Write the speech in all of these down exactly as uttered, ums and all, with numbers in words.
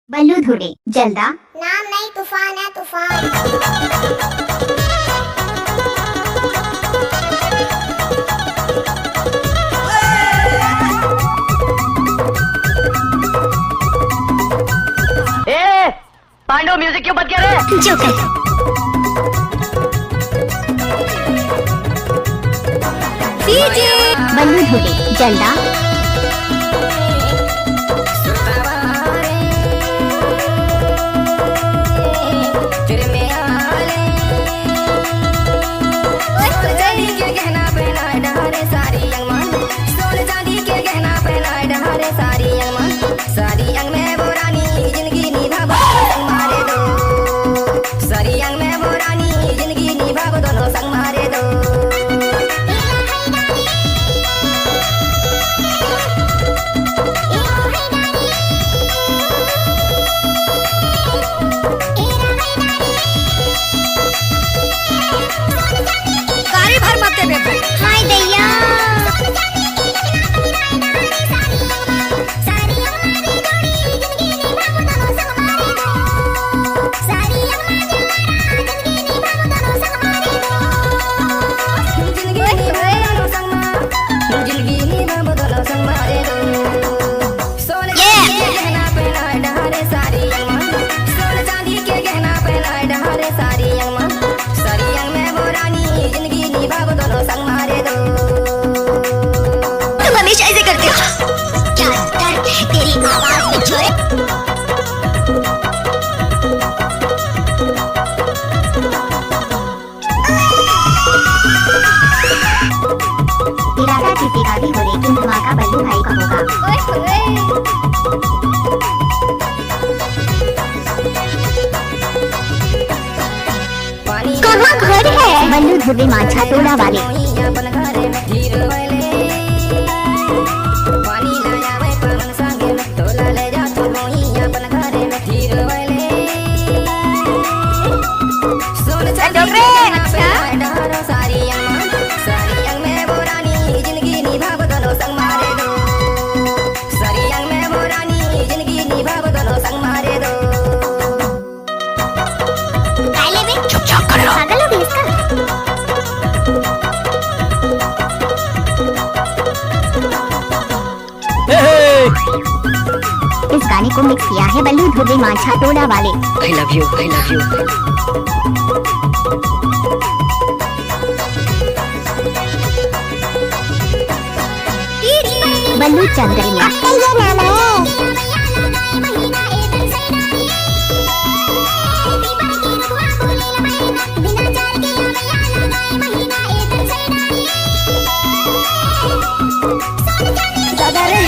बल्लू धुर्वे जल्दा। नाम नहीं, तूफान है, तूफान। ए, पांडव, म्यूजिक क्यों बंद किया रे? जोकर। डीजे। बल्लू धुर्वे जल्दा। गाड़ी भर मत देबे। हाय दैया। तुम हमेशा ऐसे करते हो। क्या दर्द है तेरी आवाज में, छोरे। इरादा किसी का भी हो, लेकिन धमाका बल्लू भाई का होगा। ओए होए। कहाँ घर है? बल्लू धुर्वे मांझा टोला वाले। काय लेबे? चुपचाप खड़े रहो। पागल हो गई इसका? हे, हे। इस गाने को मिक्स किया है बल्लू धुर्वे मांझा टोला वाले। I love you, I love you। बल्लू चंद्रमा। दादा रे।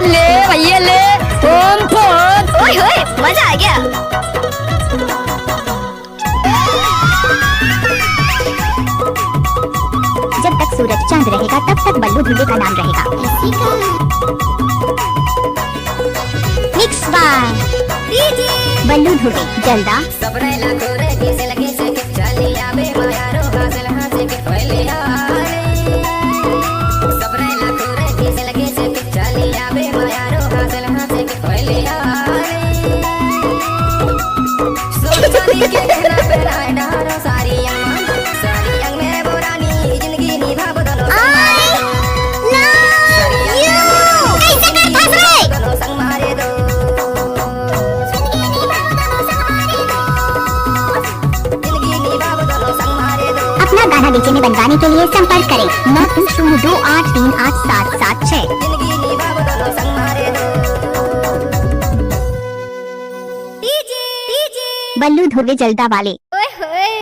ले भैया ले, ओम फोन। ओए होए, मजा आ गया। जब तक सूरज चांद रहेगा, तब तक बल्लू धुर्वे का नाम रहेगा। मिक्स बाय बल्लू धुर्वे जल्दा। अपना गाना डीजे में बनवाने के लिए संपर्क करें नौ तीन शून्य दो आठ तीन आठ सात सात छह। बल्लू धुर्वे जल्दा वाले। ओए होए।